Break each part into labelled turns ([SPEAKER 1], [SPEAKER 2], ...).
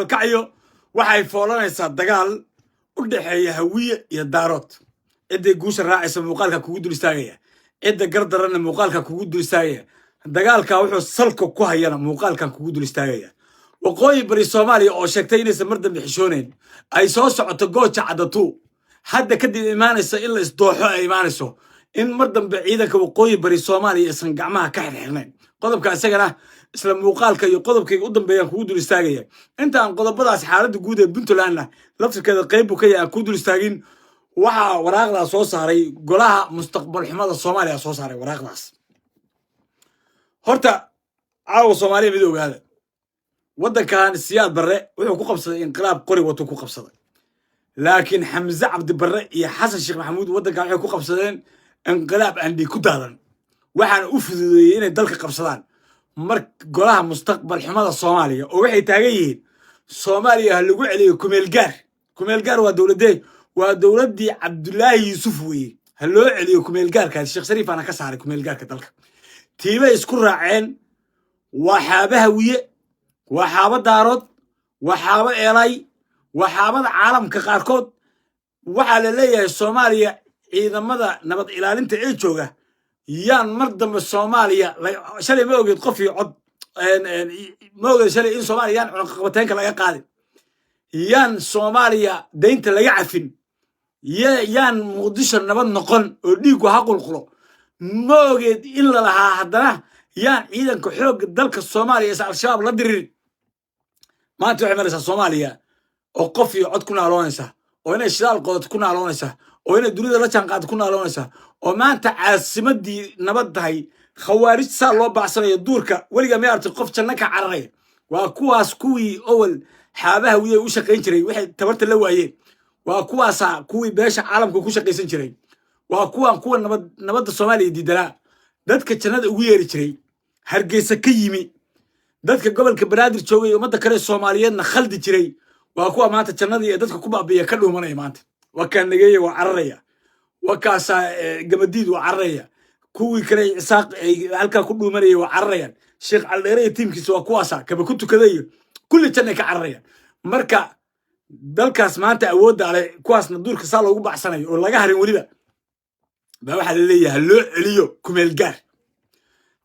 [SPEAKER 1] Gaalkacyo waxay foolanaysaa dagaal u dhexeeya Hawiye iyo Daarood. Cidday guusha raacaysa muuqaalka kugu dul istaagaya, cidda gardaranna muuqaalka kugu dul istaagaya. Dagaalka wuxuu salka ku hayana muuqaalkan kugu dul istaagaya. Waqooyi Bari Soomaaliya oo sheegtay inaysan mar dambe xishoonayn, ay soo socoto Gooja Cadatu hadda kadib imaanaysa, in la isdooxo ay imaanayso, in mar dambe ciidanka Waqooyi Bari Soomaaliya aysan gacmaha ka xirxirnayn. Qodobka isagana isla muuqaalka iyo qodobkayga u dambeeyaan kugu dul istaagaya. Inta aan qodobadaas, xaaladda guud ee Puntlandna laftirkeeda qayb buu ka yahay, aan kuu dul istaagin, waxaa waraaqdaas soo saaray Golaha Mustaqbal Xumada Soomaaliya soo saaray waraaqdaas. Horta caawa Soomaaliya mid ogaada: waddankan Siyaad Barre wuxuu ku qabsaday inqilaab, qori watuu ku qabsaday. Laakiin Xamse Cabdi Barre iyo Xasan Sheekh Maxamuud waddankan waxay ku qabsadeen inqilaab aan dhiig ku daadan, waxaana u fududeeyey inay dalka qabsadaan mar Golaha Mustaqbal Xumada Soomaaliya, oo waxay taagan yihiin Soomaaliya ha lagu celiyo kumeelgaar. Kumeelgaar waa dowladee? Waa dowladdii Cabdulaahi Yuusuf weeye. Ha loo celiyo kumeelgaarkaas. Sheekh Shariifaana ka saaray kumeelgaarka dalka. Tiibay isku raaceen: waa xaaba Hawiye, waa xaabo Daarood, waa xaabo Eelay, waa xaabada caalamka qaarkood. Waxaa la leeyahay Soomaaliya ciidamada nabad ilaalinta ee jooga yaan mar dambe Soomaaliya. Shalay ma ogeed qof iyo cod? Ma ogeed shalay in Soomaaliya yaan cunaqabateenka laga qaadin, yaan Soomaaliya daynta laga cafin, yaan Muqdisho nabad noqon oo dhiiggu ha qulqulo? Ma ogeed in la lahaa haddana yaan ciidanka xoogga dalka Soomaaliya is Al-Shabaab la diririn? Maanta waxay maraysaa Soomaaliya oo qof iyo cod ku naaloonaysa, oo inay shidaal qodato ku naaloonaysa, oo inay dunida la jaanqaado ku naaloonaysa, oo maanta caasimadii nabad tahay, khawaarij saa loo bacsanayo duurka. Weligaa may aragtay qof janno ka cararaya? Waa kuwaas kuwii owel xaabaha wiyay u shaqayn jiray, waxay tabarta la waayeen. Waa kuwaasaa kuwii beesha caalamka ku shaqaysan jiray. Waa kuwan kuwa nabadda Soomaaliya diidanaa, dadka jannada ugu yeeri jiray, Hargeysa ka yimi, dadka gobolka Banaadir joogay, ummadda kale Soomaaliyeedna khaldi jiray. Waa kuwa maanta jannadii ee dadka ku baabiya ka dhuumanaya. Maanta waa kaa Nageeye waa cararaya, waa kaasaa Gamadiid waa cararaya, kuwii kale Cisaaq ay halkaa ku dhuumanaya waa cararayaan. Sheekh Caldheere iyo tiimkiisa waa kuwaasa kaba ku tukadayo, kulli jannay ka cararayaan. Marka dalkaas maanta awoodda ale, kuwaasna duurka saa loogu bacsanayo oo laga harin weliba, baa waxaa laleeyahay loo celiyo kumeel gaar.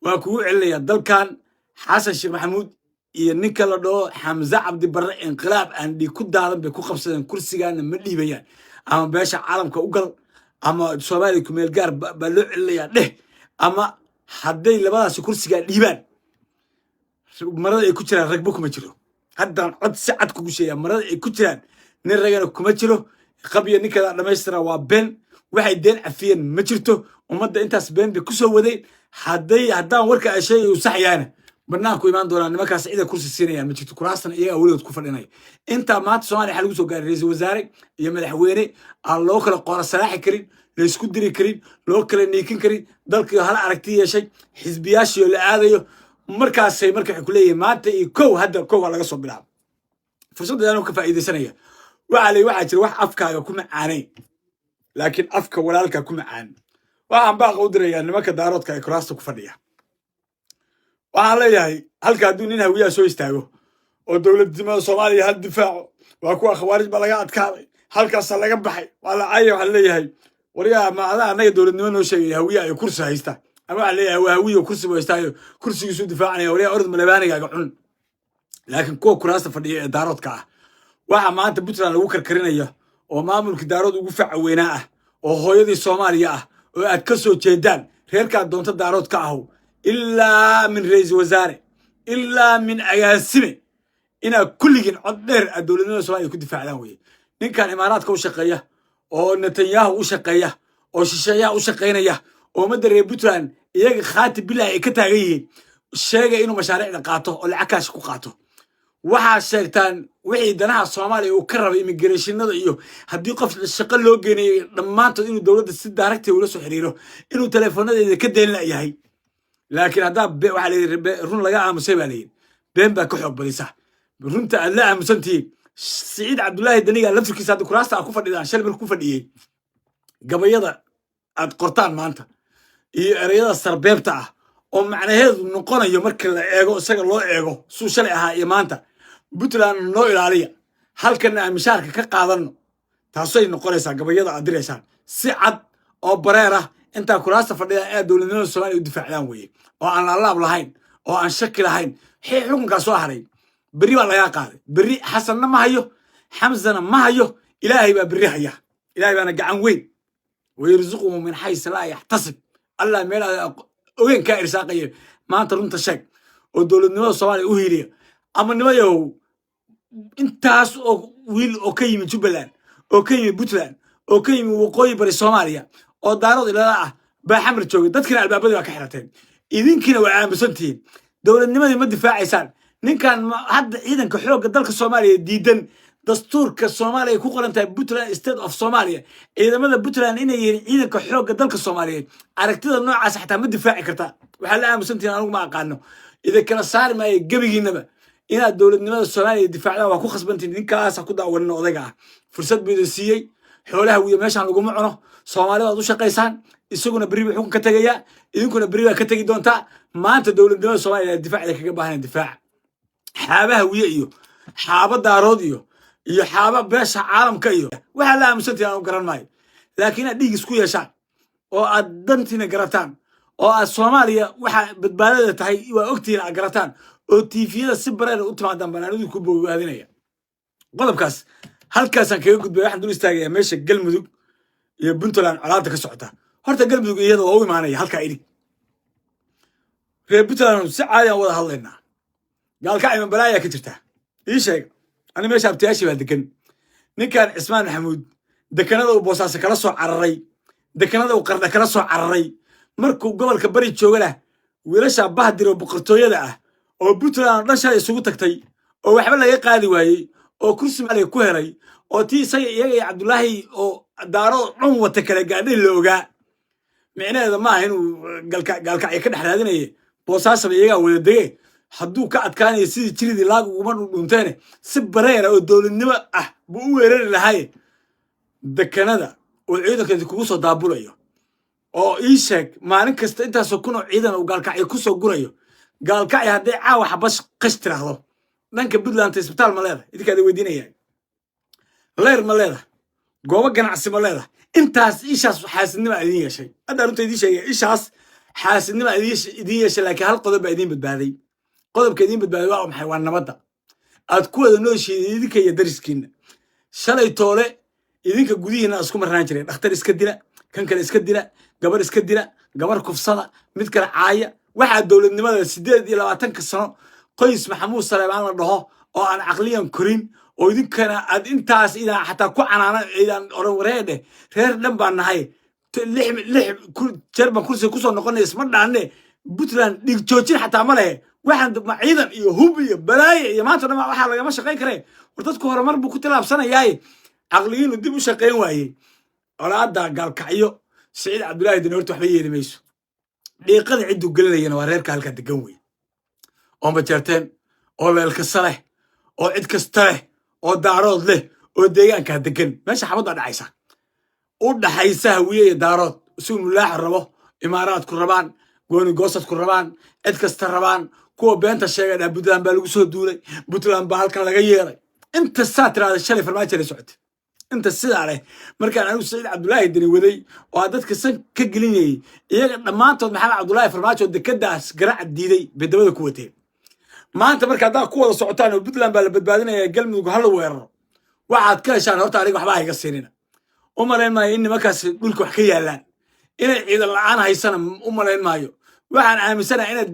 [SPEAKER 1] Waa kugu celinaya: dalkan Xasan Sheekh Maxamuud iyo ninka la dhaho Xamse Cabdi Barre inqilaab aan dhiig ku daadan bay ku qabsadeen, kursigaana ma dhiibayaan. Ama beesha caalamka u gal, ama Soomaaliya kumeel gaar baa loo celinayaa dheh, ama hadday labadaasi kursigaa dhiibaan, marada ay ku jiraan ragba kuma jiro. Haddaan cod si cad kugu sheegaa, marada ay ku jiraan nin ragana kuma jiro. Qabya ninkeeda dhammaystira waa been. Waxay deen cafiyeen ma jirto. Ummadda intaas been bay kusoo wadeen. Haddaan warka ay sheegay uu sax yahayna, banaanku imaan doonaa nimankaas. Cida kursi siinayaan ma jirto, kuraastan iyagaa weligood ku fadhinaya. Intaa maanta Somalia waxaa lagu soo gaaray ra'iisul wasaare iyo madaxweyne aan loo kala qoora salaaxi karin, laysku diri karin, loo kala niikin karin, dalkii hal aragti yeeshay, xisbiyaashii la aadayo. Markaasay marka waxay ku leeyihiin maanta iyo kow, hadda kow waa laga soo bilaabo. Fursadda anoo ka faa'iidaysanaya, waxaa la waxaa jira wax afkaaga ku macaanayn, laakiin afka walaalka ku macaan. Waxaan baaqa u dirayaa nimanka Daaroodka ee kuraasta ku fadhiya. Waxaan leeyahay, halka hadduu nin Hawiyaha soo istaago oo dowladnimada Soomaaliya hal difaaco, waa kuwa khawaarij baa laga adkaaday, halkaasaa laga baxay, waa la caaya. Waxaa leeyahay, waryaa, ma adaa annaga dowladnimo noo sheegaya, Hawiya ay kursi haysta? Ama waxaa leeyahay, waa Hawiyo, kursi buu haystaayo, kursigiisuu difaacanaya. Waryaa, orod malabaanigaaga cun. Laakiin kuwa kuraasta fadhiya ee Daaroodka ah, waxa maanta Puntland lagu karkarinayo oo maamulka Daarood ugu faca weynaa ah, oo hooyadii Soomaaliya ah, oo aad ka soo jeedaan, reerkaad doonto Daarood ka ahow, ilaa min ra'iisul wasaare ilaa min agaasime, inaad kulligiin cod dheer aad dowladnimada Soomaaliya ku difaacdaan weye. Ninkan Imaaraadka u shaqeeya, oo Netanyahu u shaqeeya, oo shisheeyaha u shaqaynaya, oo ummadda reer Puntland iyaga khaati bilahi ay ka taagan yihiin, sheegay inuu mashaariicda qaato oo lacag kaashi ku qaato. Waxaa sheegtaan wixii danaha Soomaaliya uu ka rabay, immigrationada iyo haddii qof shaqo loo geenayay, dhammaantood inuu dowladda si daaragtay ula soo xiriiro, inuu teleefonadeeda ka deen la'yahay. Laakiin haddaa waxaa layidhi run laga aamusay baa layidhi been baa ka xoog badisa. Runta aad la aamusan tihiin, Siciid Cabdullaahi Daniga laftirkiisa hadda kuraasta aad ku fadhidaan shalay markuu ku fadhiyey, gabayada aad qortaan maanta iyo ereyada sarbeebta ah oo macnaheedu noqonayo, marka la eego isaga loo eego suu shalay ahaa iyo maanta. Puntland noo ilaaliya, halkanna aan mishaarka ka qaadanno. Taasay noqonaysaa gabayada aad diraysaan si cad oo bareer ah. Intaa kuraasta fadhidaan inaad dowladnimada Soomaaliya u difaacdaan weeye, oo aan laalaab lahayn oo aan shaki lahayn. Xii xukunkaa soo haray berri baa lagaa qaaday. Berri Xasanna ma hayo, Xamsana ma hayo, Ilaahay baa berri haya. Ilaahay baana gacan weyn. ويرزقه من حيث لا يحتسب. Allah meel aad ogeyn kaa irsaaqaya. Maanta runta sheeg oo dowladnimada Soomaaliya u hiiliya. Ama nimayahow, intaas oo wiil oo ka yimi Jubbaland, oo ka yimi Puntland, oo ka yimi Waqooyi Bari Soomaaliya, oo Daarood ilala ah baa Xamar joogay. Dadkina albaabadii baa ka xirateen, idinkiina waa aamusantihiin, dowladnimadii ma difaacaysaan. Ninkan hadda ciidanka xoogga dalka Soomaaliya diidan dastuurka Soomaaliya ku qoran tahay Puntland State of Somalia, ciidamada Puntland inay yihiin ciidanka xoogga dalka Soomaaliyeed, aragtida noocaas xataa ma difaaci kartaa. Waxaa la aamusantihiin anigu ma aqaano, idinkala saari maayo gebigiinaba. Inaad dowladnimada Soomaaliya difaacdaan waa ku khasbantihiin. Ninkaasa ku daawanina odayga ah, fursad buu idin siiyey. Xoolaha wiya meeshaan laguma cuno. Soomaalida waad u shaqaysaan, isaguna berri buu xukun ka tegayaa, idinkuna berri baa ka tegi doontaa. Maanta dowladnimada Soomaaliya difaacida kaga baahan difaaca. Xaabaha wiye iyo xaaba Daarood iyo xaaba beesha caalamka iyo waxaa la aamusantihin aanu garan maayo, laakiin inaad dhiig isku yeeshaan oo aad dantiina garataan oo aad Soomaaliya waxa badbaadada tahay waa ogtihiin aad garataan oo TV-yada si bareera u timaadaan banaanadu ku bogaadinaya. Qodobkaas halkaasaan kaga gudbay. Waxaan dul istaagayaa meesha Galmudug iyo Puntland colaadda ka socota. Horta Galmudug iyada waa u imaanaya halkaa idig. Reer Puntland si caadi aan wada hadlaynaa. Gaalkacima balaayaa ka jirta, ii sheeg ani. Meesha abtiyaashii baa degan. Ninkan Cismaan Maxamuud dekanada uu Boosaaso kala soo cararay, dekanada uu Qardha kala soo cararay, markuu gobolka Bari joogana wiilasha Bahdir oo boqortooyada ah oo Puntland oo dhan shalay isugu tagtay oo waxba laga qaadi waayey oo kursi Maaliya ku helay oo tii isaga iyaga iyo Cabdulaahi oo Daaro dhan wata kala gaadhay la ogaa. Micnaheeda maaha inuu Gaalkacyo ka dhex raadinaye. Boosaasaba iyagaa wada dege. Hadduu ka adkaanayo sidii jiridii laag uguma dhunteene, si bareera oo dowladnimo ah buu u weerari lahaye. Dekanada uu ciidankeedi kugu soo daabulayo oo ii sheeg, maalin kasta intaasoo kun oo ciidan uu Gaalkacyo ku soo gurayo, Gaalkacyo hadday caawa xabash qash tiraahdo, dhanka Puntland isbitaal ma leedahay? Idinkaada weydiinaya. Leyr ma leedahay? Goobo ganacsi ma leedahay? Intaas ishaas xaasidnima idin yeeshay. Hadda runta idiin sheegaya, ishaas xaasidnima idin yeeshay. Laakiin hal qodob baa idiin badbaaday. Qodobka idiin badbaaday waa maxay? Waa nabadda aad ku wada nooshiin idinka iyo dariskiinna. Shalay toole idinka gudihiina isku marnaan jireen. Dhakhtar iska dila, kan kale iska dila, gabar iska dila, gabar kufsada, mid kale caaya. Waxaa dowladnimada 28-ka sano qoys Maxamuud Saleebaan la dhaho oo aan caqliyan korin oo idinkana aad intaas idaan xataa ku canaana idaan oran wareedhe, reer dhan baan nahay, lix jeer baan kursiga kusoo noqonay, isma dhaanne. Puntland dhiig joojin xataa ma lehe. Waxaan ma ciidan iyo hub iyo balaaye iyo maanta dhan waxaa lagama shaqayn karee. War dadku horumar buu ku tilaabsanayaaye, caqligiinu dib u shaqayn waayey. Colaadda Gaalkacyo Siciid Cabdullaahi Deni horta waxba yeeli mayso. Dhiiqada cidduu gelinayana waa reerka halkaa degan wey, oo Majeerteen oo Leelkasa leh oo cid kasta leh oo Daarood leh oo deegaankaa degan. Meesha xabaddaa dhacaysa u dhaxaysa Hawiye iyo Daarood, isuu Mulaaxa rabo, Imaaraadku rabaan, gooni goosadku rabaan, cid kasta rabaan. Kuwa beenta sheegay dhaa Puntland baa lagu soo duulay, Puntland baa halkan laga yeelay, inta saa tirahda shalay Farmaajo la socotay. Inta sidaa leh markaan anigu Saciid Cabdullaahi Deni waday oo aan dadka san ka gelinayay, iyaga dhammaantood Maxamed Cabdullaahi Farmaajo dekadaas garaaca diiday bay dabada ku wateen. Maanta marka haddaad ku wada socotaan oo Puntland baa la badbaadinaya, Galmudug hala weeraro, waxaad ka heshaan horta aniga waxba hayga siinina. U malayn maayo in nimankaasi dhulka wax ka yaallaan. Inay ciidan la'aan haysana u malayn maayo. Waxaan aaminsanahay inay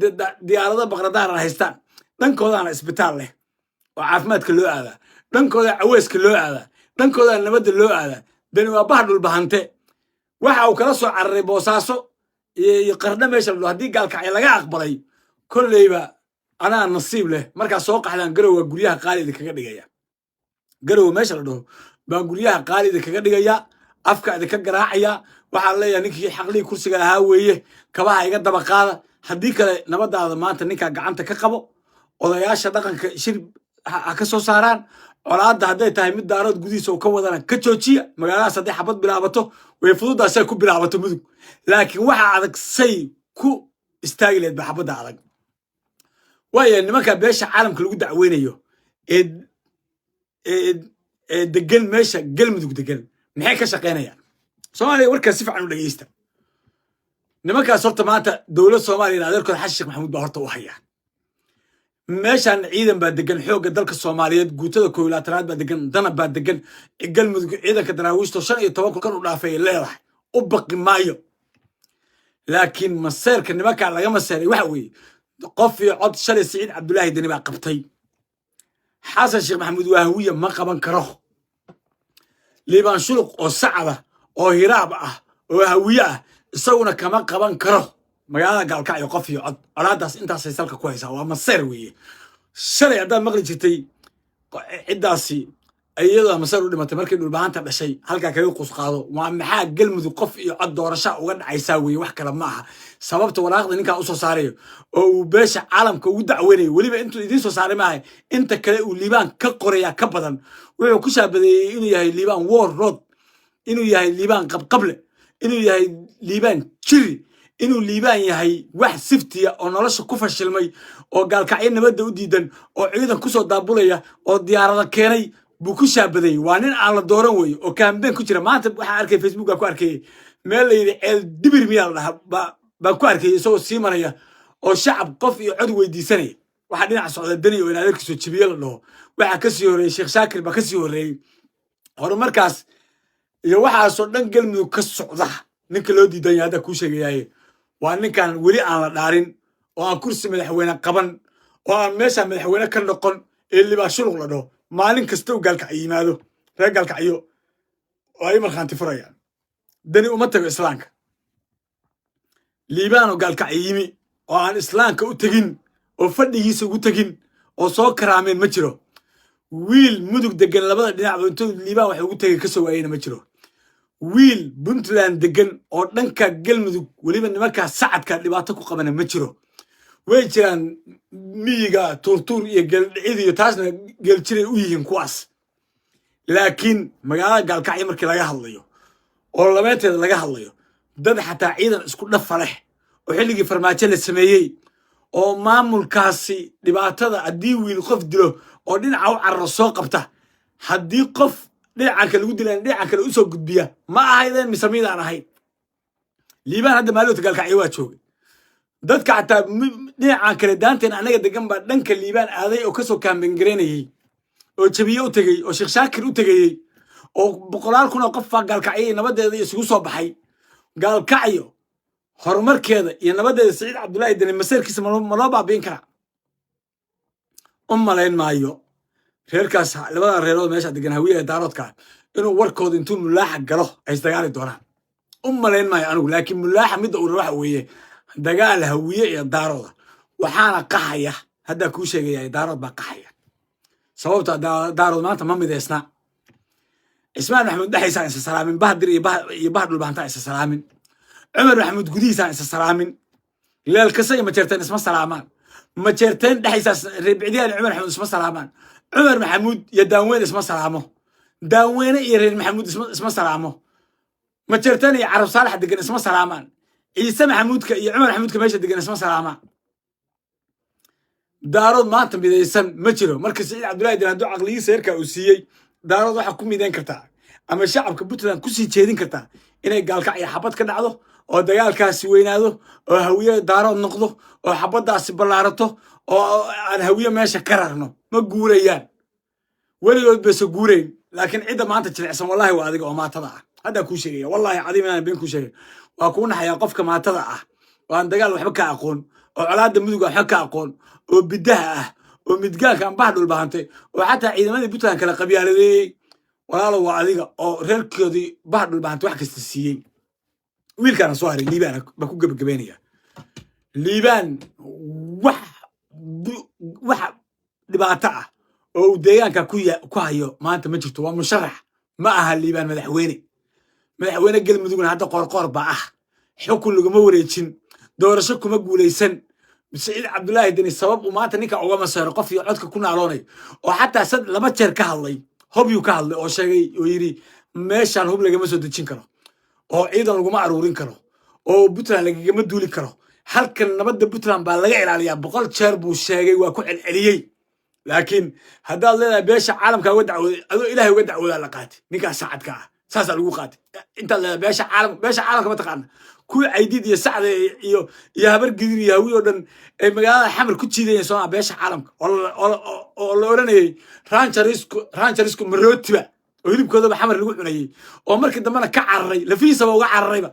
[SPEAKER 1] diyaarado baqradaaran haystaan. Dhankoodaana isbitaal leh oo caafimaadka loo aadaa, dhankooda caweyska loo aadaa, dhankooda nabadda loo aadaa. Dani waa bah Dhulbahante. Waxa uu kala soo cararay Boosaaso iyo Qardha meesha la dhaho. Haddii Gaalkacyo laga aqbalay, kolleyba anaa nasiib leh. Markaa soo qaxdaan Garowa guryaha qaali idinkaga dhigaya. Garowa meesha la dhaho baan guryaha qaali idinkaga dhigaya, afka idinka garaacaya. Waxaan leeyahay ninkii xaqlihii kursiga lahaa weeye, kabaha iga daba qaada. Haddii kale nabadaada maanta ninkaa gacanta ka qabo. Odayaasha dhaqanka shir ha ka soo saaraan colaadda. Hadday tahay mid Daarood gudihiisa uu ka wadana, ka joojiya. Magaaladaas hadday xabad bilaabato, way fududaa say ku bilaabato Mudug, laakiin waxa adag say ku istaagi lahayd ba xabadda adag. Waayo nimanka beesha caalamka lagu dacweynayo. Ee degan meesha Galmudug degan maxay ka shaqaynayaan? Soomaaliya warkaas si fiican u dhegeysta. Nimankaas horta maanta dowlad Soomaaliya adeerkooda Xasan Sheekh Maxamuud baa horta u hayaa. Meeshaan ciidan baa degan, xoogga dalka Soomaaliyeed, guutada 21aad baa degan, Danab baa degan. Galmudug ciidanka Daraawiishto 15,000 kan u dhaafay leedahay, u baqi maayo. Laakiin maseerka nimankaa laga maseeray waxa weeye qof iyo cod. Shalay Siciid Cabdulaahi Deni baa qabtay. Xasan Sheekh Maxamuud waa Hawiya, ma qaban karo. Liibaan Shuluq oo Sacada oo Hiraab ah oo Hawiye ah isaguna kama qaban karo magaalada Gaalkacyo qof iyo cod. Colaadaas intaasay salka ku haysaa, waa maseer weeye. Shalay haddaad maqli jirtay ciddaasi iyadoo maseer u dhimatay markii Dhulbahanta dhashay halkaa kaga qusqaado. Waa maxaa Galmudug qof iyo cod doorasha uga dhacaysaa weeye, wax kale ma aha. Sababta waraaqda ninkaa usoo saarayo oo uu beesha caalamka ugu dacweynayo, weliba intuu idiin soo saaray maaha, inta kale uu Liibaan ka qorayaa ka badan. Wuxuu ku shaabadeeyey inuu yahay Liibaan war road, inuu yahay Liibaan qabqable, inuu yahay Liibaan jiri, inuu Liibaan yahay wax siftiya oo nolosha ku fashilmay oo Gaalkacyo nabadda u diidan oo ciidan kusoo daabulaya oo diyaarado keenay buu ku shaabadeeyey. Waa nin aan la dooran weeye oo campaign ku jira. Maanta waxaan arkay, Facebooka ku arkayay, meel la yidhi Ceel Dibir miyaa la dhahaa baan ku arkayay isagoo sii maraya oo shacab qof iyo cod weydiisanaya. Waxaa dhinaca socda Deni oo in adeerkiisoo Jibiye la dhaho. Waxaa kasii horreeyey Sheekh Shaakir baa kasii horreeyey. Horumarkaas iyo waxaasoo dhan Galmudug ka socda, ninka loo diidan yahay hadda kuu sheegayaaye waa ninkan weli aan la dhaarin oo aan kursi madaxweyne qaban oo aan meesha madaxweyne ka noqon ee Libaa Shuluq la dhaho. Maalin kasta u Gaalkacyo yimaado, reer Gaalkacyo oo ay markhaanti furayaan, Deni uma tago islaamka. Liibaanoo Gaalkacyo yimi oo aan islaamka u tegin oo fadhigiisa ugu tegin oo soo karaameen ma jiro. Wiil Mudug degan labada dhinacba intuu Liibaan wax ugu tegay kasoo waayeyna ma jiro. Wiil Puntland degan oo dhanka Galmudug, weliba nimankaa Sacadka, dhibaato ku qabana ma jiro. Way jiraan miyiga Tuurtuur iyo Geeldhicid iyo taasna geeljiray u yihiin kuwaas, laakiin magaalada Gaalkacyo markii laga hadlayo oo labeynteeda laga hadlayo, dad xataa ciidan isku dhafa leh oo xilligii Farmaajo la sameeyey oo maamulkaasi dhibaatada haddii wiil qof dilo oo dhinaca u cararo soo qabta, haddii qof dhinacan kale lagu dilan dhinacan kale usoo gudbiya, ma ahaydeen mise miidaan ahayn? Liibaan hadda maalota Gaalkacyo waa joogay. Dadka xataa dhinacan kale daanteen annaga degan baa dhanka Liibaan aaday oo kasoo campaign garaynayey oo Jabiye u tegey oo Sheekh Shaakir u tegayey oo boqolaal kun oo qof baa Gaalkacyo iyo nabadeeda isugu soo baxay. Gaalkacyo horumarkeeda iyo nabadeeda Siciid Cabdullaahi Deni maseerkiisa ma loo baabi'in karaa? U malayn maayo. Reerkaas, labada reerood meesha degan, Hawiye ee Daaroodka, inuu warkooda intuu mulaaxa galo ay isdagaali doonaan u malayn maayo anigu. Laakiin mulaaxa midda uu waxa weeye dagaal Hawiye iyo Daarooda. Waxaana qaxaya haddaa kuu sheegaya, Daarood baa qaxaya. Sababta Daarood maanta ma mideysna. Cismaan Maxamuud dhexaysaan isa salaamin, Bahdir iyo Bah Dhulbahantaa isa salaamin, Cumar Maxamuud gudihiisaan isa salaamin, Leelkasa iyo Majeerteen isma salaamaan, Majeerteen dhexaysaas Reebicdiyaan iyo Cumar Maxamuud isma salaamaan, Cumar Maxamuud iyo Daanweyne isma salaamo, Daanweyne iyo reer Maxamuud isma salaamo, Majeerteen iyo Carab Saalax degan isma salaamaan, Ciise Maxamuudka iyo Cumar Maxamuudka meesha degan isma salaamaan. Daarood maanta midaysan ma jiro. Marka Siciid Cabdullahi Deni hadduu caqligiisa yarkaa uu siiyey, Daarood waxaa ku midayn kartaa ama shacabka Puntland kusii jeedin kartaa inay Gaalkacyo xabad ka dhacdo oo dagaalkaasi weynaado oo Hawiye Daarood noqdo oo xabaddaasi ballaarato oo aan Hawiye meesha ka rarno. Ma guurayaan, weligood bayse guurayn. Laakiin cidda maanta jilicsan wallahi waa adiga oo maatada ah. Haddaa kuu sheegaya, wallahi cadiim inaan been kuu sheegay. Waa kuu naxayaa qofka maatada ah oo aan dagaal waxba ka aqoon oo colaadda Muduga waxba ka aqoon oo biddaha ah oo midgaanka aan Bah Dhulbahantay oo xataa ciidamadii Puntland kala qabyaaladeeyey. Walaalo, waa adiga oo reerkoodii Bah Dhulbahantay wax kasta siiyey. Wiilkaana soo haray, Liibaan baa ku gebagabeynaya. Liibaan wax dhibaato ah oo uu deegaanka ku hayo maanta ma jirto. Waa musharax, ma aha Liibaan madaxweyne. Madaxweyne Galmudugna hadda Qoorqoor baa ah. Xukun laguma wareejin, doorasho kuma guulaysan. Siciid Cabdulaahi Deni sabab uu maanta ninka uga maseero qof iyo codka ku naaloonayo oo xataa sad laba jeer ka hadlay, Hobyuu ka hadlay oo sheegay oo yidhi meeshaan hub lagama soo dejin karo oo ciidan laguma aruurin karo oo Puntland lagagama duuli karo, halkan nabadda Puntland baa laga ilaaliyaa. 100 jeer buu sheegay, waa ku celceliyey. Laakiin haddaad leedahay beesha caalamka uga dacwooday, adoo Ilaahay uga dacwoodaa la qaatay. Ninkaas Sacadka ah saasaa lagu qaatay. Intaad leedahay beesha caalam, beesha caalamka ma taqaana kuwii Caydiid iyo Sacda iyo Habar Gidir iyo Hawi oo dhan ay magaalada Xamar ku jiidayeen sooma? Beesha caalamka oo la oranayay rancherisku marootiba oo hilibkoodaba Xamar lagu cunayey, oo markii dambena ka cararay, lafihiisaba uga cararayba,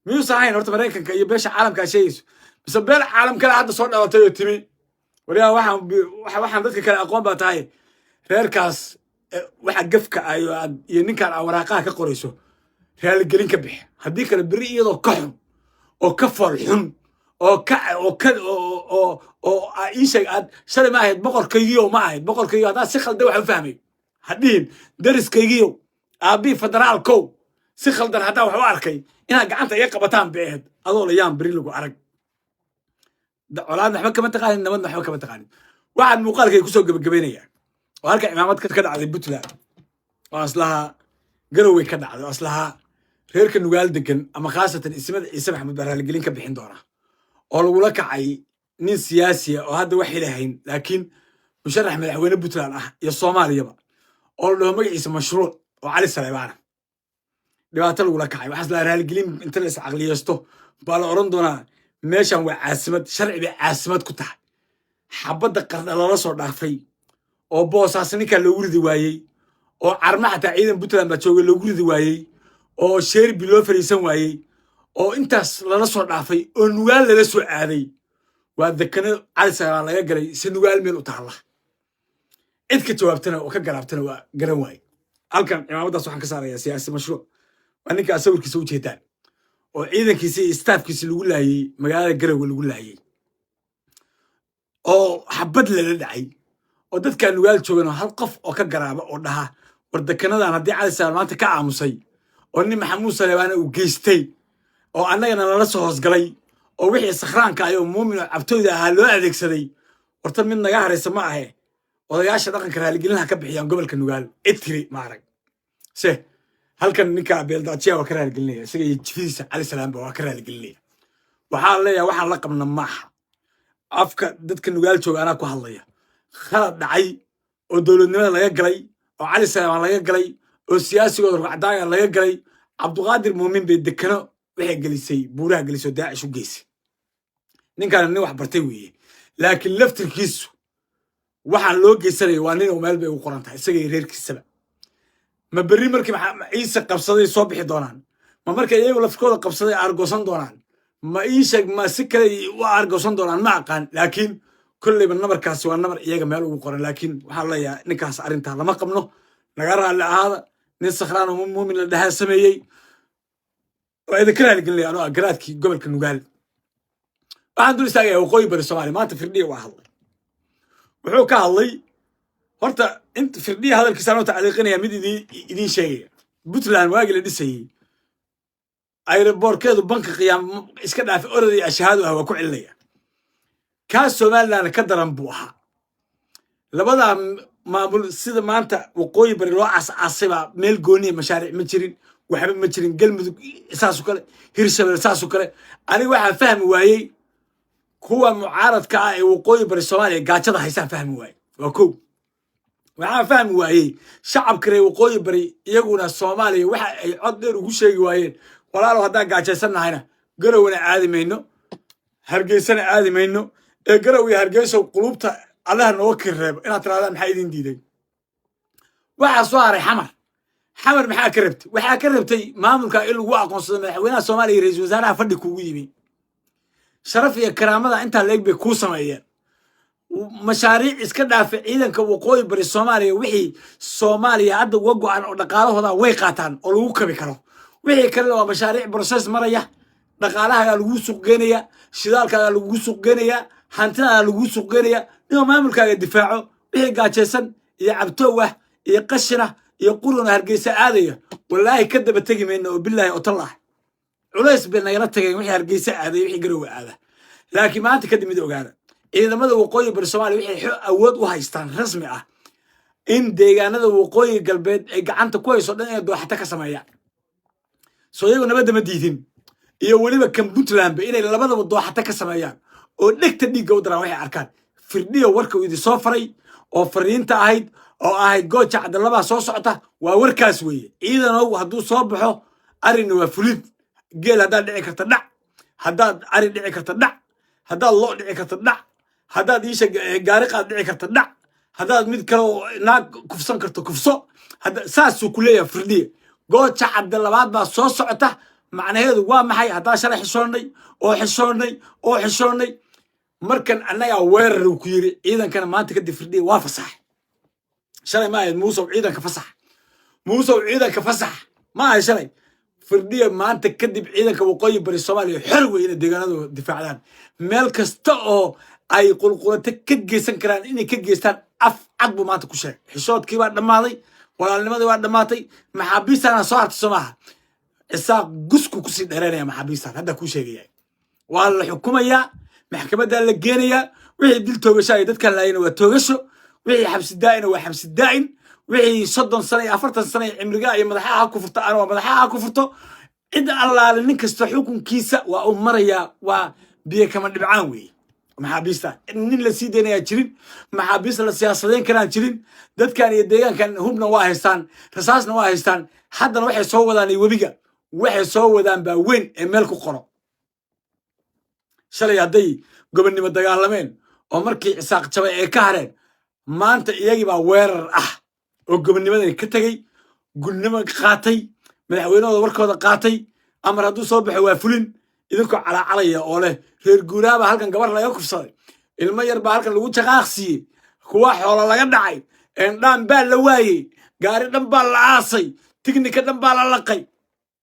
[SPEAKER 1] miyuusan ahayn horta Maraykanka iyo beesha caalamka aa sheegayso, mise beel caalam kale hadda soo dhalatay oo timi? Waliyaa, waxaan dadka kale aqoon baa tahay. Reerkaas waxa gefka ah iyo aad iyo ninkaan aa waraaqaha ka qorayso raaligelin ka bixi. Haddii kale beri iyadoo ka xun oo ka fool xun oo ka oo ii sheeg aad shalay ma ahayd boqorkaygiyo, ma ahayd boqorkaygiyo. Haddaad si khaldan wax u fahmay hadhihin dariskaygiyo aabbihii federaalkow, si khaldan haddaan wax u arkay inaad gacanta iga qabataan bay ahayd. Adoo la yaan beri lagu arag. Colaadna waxba kama taqaanin, nabadna waxba kama taqaanin. Waxaan muuqaalkay kusoo gebagabaynayaa oo halka cimaamad ka dhacday Puntland oo aslahaa Garowey ka dhacday, oo aslahaa reerka Nugaal degan ama khaasatan ismada Ciise Maxamed baa raaligelin ka bixin doona, oo lagula kacay nin siyaasiya oo hadda wax ilahayn laakiin musharax madaxweyne Puntland ah iyo Soomaaliyaba, oo la dhaho magaciisa Mashruuc oo Cali Saleebaana dhibaato lagula kacay. Waxaas la raaligelin inta la iscaqliyeysto baa la odhan doonaa meeshan waa caasimad, sharci bay caasimad ku tahay. Xabadda Qardha lala soo dhaafay oo Boosaas ninkaa loogu ridi waayey, oo Carma xataa ciidan Puntland baa joogay loogu ridi waayey, oo Sheerbi loo fariisan waayey, oo intaas lala soo dhaafay oo Nugaal lala soo aaday, waa dekano Cali Saleebaan laga galay si Nugaal meel u taalla. Cid ka jawaabtana oo ka garaabtana waa garan waaye. Halkan cimaamaddaas waxaan ka saarayaa siyaasi Mashruuc. Waa ninkaa sawirkiisa u jeedaan oo ciidankiisa iyo staafkiisa lagu laayey magaalada Garowe lagu laayey, oo xabad lala dhacay, oo dadkaa Nugaal joogan oo hal qof oo ka garaaba oo dhaha war dekanadan haddii Cali Saleebaan maanta ka aamusay oo nin Maxamuud Saleebaana uu geystay oo annagana lala soo hoosgalay oo wixii sakhraanka ah oo muumin oo cabtooyda ahaa loo adeegsaday, warta mid naga haraysa ma ahe. Odayaasha dhaqanka raaligelinaha ka bixiyaan gobolka Nugaal. Cid tiri ma arag. Se halkan ninka Beeldaajiya waa ka raaligelinaya, isaga iyo jifidiisa Cali Salaamba waa ka raaligelinaya. Waxaa leeyahay waxaan la qabna maaha. Afka dadka Nugaal jooga anaa ku hadlaya. Khalad dhacay oo dowladnimada laga galay oo Cali Salaam laga galay oo siyaasigooda rugcadaaga laga galay, Cabduqaadir Muumin bay dekano waxay gelisay buuraha gelisay oo Daacish u geysay. Ninkaana nin wax bartay weeye, laakiin laftirkiisu waxaan loo geysanaya waa nin oo meel bay ugu qoran tahay isaga iyo reerkiisaba. Ma berri markii Ciise qabsaday soo bixi doonaan? Ma markay iyagu lafkooda qabsaday aargoosan doonaan? Ma ii sheeg, ma si kale u aargoosan doonaan? Ma aqaan, laakiin kolleyba nabarkaasi waa nabar iyaga meel ugu qoran. Laakiin waxaan leeyahay ninkaas arrintaa lama qabno, naga raalli ahaada. Nin sakhraan oo muumin la dhahaa sameeyey waa idinka raaligelinaya anoo ah garaadkii gobolka Nugaal. Waxaan dul istaagayaa waqooyi bari Soomaaliya. Maanta Firdhiya waa hadlay. Wuxuu ka hadlay horta int Firdhiya hadalkiisa anoo tacliiqinaya mid idiin sheegaya. Puntland waagii la dhisayey airportkeedu banka qiyaam iska dhaafay, orodii ashahaadu ah waa ku celinaya. Kaas Somaliland ka daran buu ahaa. Labadaa maamul sida maanta waqooyi bari loo caascaasay baa meel gooniya, mashaariic ma jirin, waxba ma jirin. Galmudug saasoo kale, Hirshabelle saasoo kale. Aniga waxaan fahmi waayey kuwa mucaaradka ah ee waqooyi bari Soomaaliya gaajada haysaan fahmi waaye. Waa kow. Waxaan fahmi waayey shacabka reer waqooyi bari iyaguna Soomaaliya waxa ay cod dheer ugu sheegi waayeen: walaalow, haddaan gaajaysan nahayna Garowna aadi mayno, Hargeysana aadi mayno, ee Garow iyo Hargeysow qulubta Allaha nooga kireebo inaad tirahdaan maxaa idin diiday? Waxaa soo haray Xamar. Xamar maxaa ka rabtay? Waxaa ka rabtay maamulka in lagu aqoonsado. Madaxweynaha Soomaaliya iyo ra-iisul wasaaraha fadhi kugu yimi, sharaf iyo karaamada intaa leeg bay kuu sameeyeen. Mashaariic iska dhaafay, ciidanka waqooyi bari Soomaaliya wixii Soomaaliya hadda uga go-an oo dhaqaalahooda way qaataan oo lagu kabi karo. Wixii kalena waa mashaariic process maraya. Dhaqaalahaagaa lagu suuq geenaya, shidaalkaagaa lagugu suuq geenaya, hantidaagaa lagugu suuq geenaya. Inuu maamulkaaga difaaco wixii gaajaysan iyo cabtoow ah iyo qashinah iyo quruna Hargeysa aadaya, wallaahi ka daba tegi mayna oo bilaahi oo tallah culays bay nagala tageen wixii Hargeysa aaday, wixii Garowe aada. Laakiin maanta kadib mid ogaada: ciidamada waqooyi bari Soomaaliya waxay awood u haystaan rasmi ah in deegaanada waqooyi galbeed ay gacanta ku hayso dhan inay dooxata ka sameeyaan. Soo iyagu nabadda ma diidin, iyo weliba kan Puntlandba inay labadaba dooxata ka sameeyaan oo dhegta dhiigga u daraan waxay arkaan. Firdhiya warka uu idin soo faray. Oo fariinta ahayd oo ahayd Gooja Cadalabaa soo socota, waa warkaas weeye. Ciidanow, hadduu soo baxo arrinna waa fulid. Geel haddaad dhici karta dhac, haddaad ari dhici karta dhac, haddaad lo dhici karta dhac, haddaad iisha gaari qaad dhici karta dhac, haddaad mid kale oo naag kufsan karto kufso. Saasuu ku leeyahay Firdhiye. Gooja Cadde labaad baa soo socota. Macnaheedu waa maxay? Haddaa shalay xishoonnay oo xishoonnay oo xishoonnay, markan annagaa weerar uu ku yiri. Ciidankana maanta kadib Firdhiye waa fasax. Shalay ma ahayd "Muusow, ciidanka fasax, Muusow, ciidanka fasax" ma ahay shalay. Firdhiye maanta kadib ciidanka Waqooyi Bari Soomaaliya xor wey inay deegaanadooda difaacdaan, meel kasta oo ay qulqulato ka geysan karaan inay ka geystaan. Af cad buu maanta ku sheegay. Xishoodkii baa dhammaaday, walaalnimadii waa dhammaatay. Maxaabiistaana soo hartay, soo maaha? Isaaq gusku kusii dheeranaya maxaabiistaan hadda kuu sheegaya. Waa la xukumayaa, maxkamaddaa la geenayaa. Wixii dil toogasho ay dadkan laayana waa toogasho, wixii xabsi daa'ina waa xabsi daa'in, wixii 30 sano iyo 40 sano iyo cimrigaa iyo madaxaha ha ku furto ana waa madaxaha ha ku furto. Cid allaale nin kasta xukunkiisa waa uu marayaa, waa biyo kama dhibcaan weeye. Maxaabiista nin la sii daynayaa jirin, maxaabiista la siyaasadeyn karaan jirin. Dadkan iyo deegaankan hubna waa haystaan, rasaasna waa haystaan. Haddana waxay soo wadaan iyo webiga waxay soo wadaan baa weyn ee meel ku qoro. Shalay hadday gobonnimo dagaalameen oo markii Cisaaq jabay ay ka hareen, maanta iyagii baa weerar ah oo gobonnimadani ka tegey, gudnimo qaatay, madaxweynahooda warkooda qaatay. Amar hadduu soo baxo waa fulin. Idinkoo calaacalaya oo leh reer guuraabaa halkan gabar laga kufsaday, ilmo yar baa halkan lagu jaqaaqsiiyey, kuwa xoolo laga dhacay, endhaan baa la waayey, gaari dhan baa la aasay, tignika dhan baa la laqay.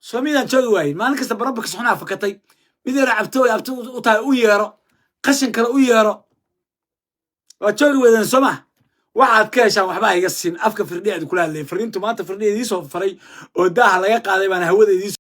[SPEAKER 1] Soo midaan joogi waayin? Maalin kasta barabaka soxnaa fakatay, mid yara cabto abti u tahay u yeero, qashin kale u yeero, waa joogi weydeen, soo ma? Waxaad ka heshaan waxbaa iga siin. Afka Firdhiya idin kula hadlayay. Fariintu maanta Firdhiya idiin soo faray oo daaha laga qaaday baan hawada idiin